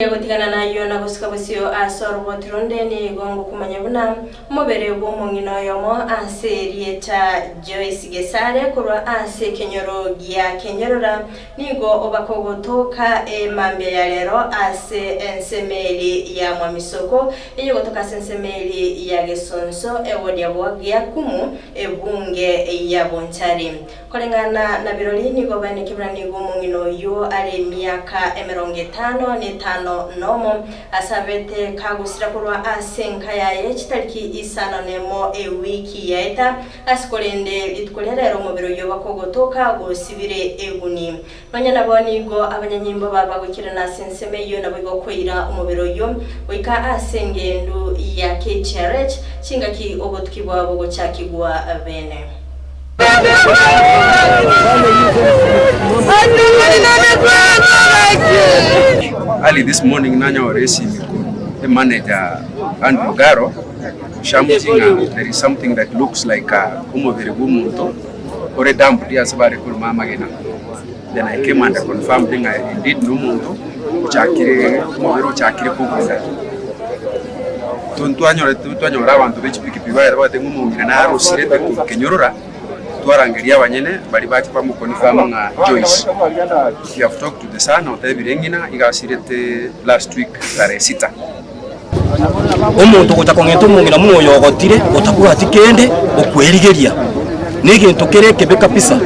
Gotigana nayio na gosuka bosio ase oroboti ronde nigo ngokumanya buna omobere bw'omong'ina oyomo ase erieta Joyce Gesare korwa ase ekenyoro gia Kenyorora nigo obakogotoka emambia ya rero ase ensemeri ya Mwamisoko eyegotoka ase ensemeri ya Gesonso ewodi ya Bogiakumu ebunge ya Bonchari. Koreng'ana na birori nigo baeneke buna nigo omong'ina oyio are emiaka emerongo etano na etano nomo, asabete kagosira korwa ase enka yaye chitariki isano nemo ewiki yaeta, ase korende rituko ria rero omobere oyio bakogotoka gosibire eguni. Nonya nabo nigo abanyanyimbo babagoikerana ase ensemo eyio naboigo koira omobere oyio goika ase engendu ya KTRH chingaki obotuki bwabo gochakigwa bene. Early this morning nanyore esimi korwa emanager Andrew Ogaro oshamutie ng'a there is something that looks like omobere bwa omonto ore dumped ase bare korema amagena. Then I came and confirmed ng'a indeed nomonto ochakire omobere ochakire kogunda. Twanyora abanto be chipikipiki bagete bagateba ng'a omong'ina narosirete korwa Kenyorora, twarangeria abanyene baria bacha bamoconfirm ng'a Joyce. We have talked to the son otebire ng'ina iga asirete last week tarehe sita. Omonto ogocha kong'enta omong'ina buna oyo ogotire, otabwati kende, okwerigeria, negento kere ekebe kabisa,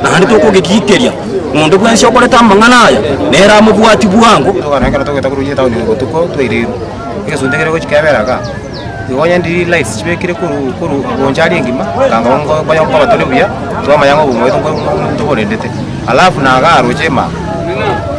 naende tokogegiikeria. Onde bwensi okorete amang'ana aya, nere amobwatie bwango. Tokana ekero togeta korwa etaoni botuko twairirwe, egesunte kere gochia kebera igaa, igo onye ndiri lights chibekire korwa korwa gocha aria engima, kanga nko nkonya nkoba tore buya, twamanya ng'a obogima bwaito nko ntoborendete. Alafu na igaa roche ime aa,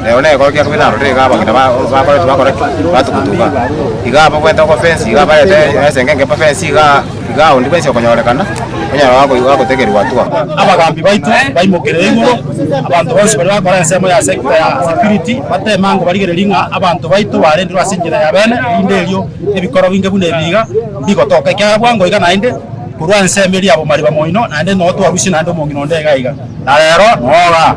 nero na egekoro kia kabere narorire igaa abang'ina ba bakoreti bakora ki? Batugutuga. Igaa babwate ogofence igaa barete esengenge bafence igaa. Iga onde bwensi okonyorekana, onyare gagotegerigwa atua. Abagambi baito baimokerere igoro, abanto bonsi baria bakora ensemo ya sector ya security bateme ango barigererie ng'a abanto baito barendirwe ase enchera ya bene, erinde erio ebikoro binge buna ebi iga mbigotoka. Ekiagera bwango iga naende korwa ensemo eria ya bomariba moino naende noo twarusie naende omong'ina onde iga iga, na rero noo igaa.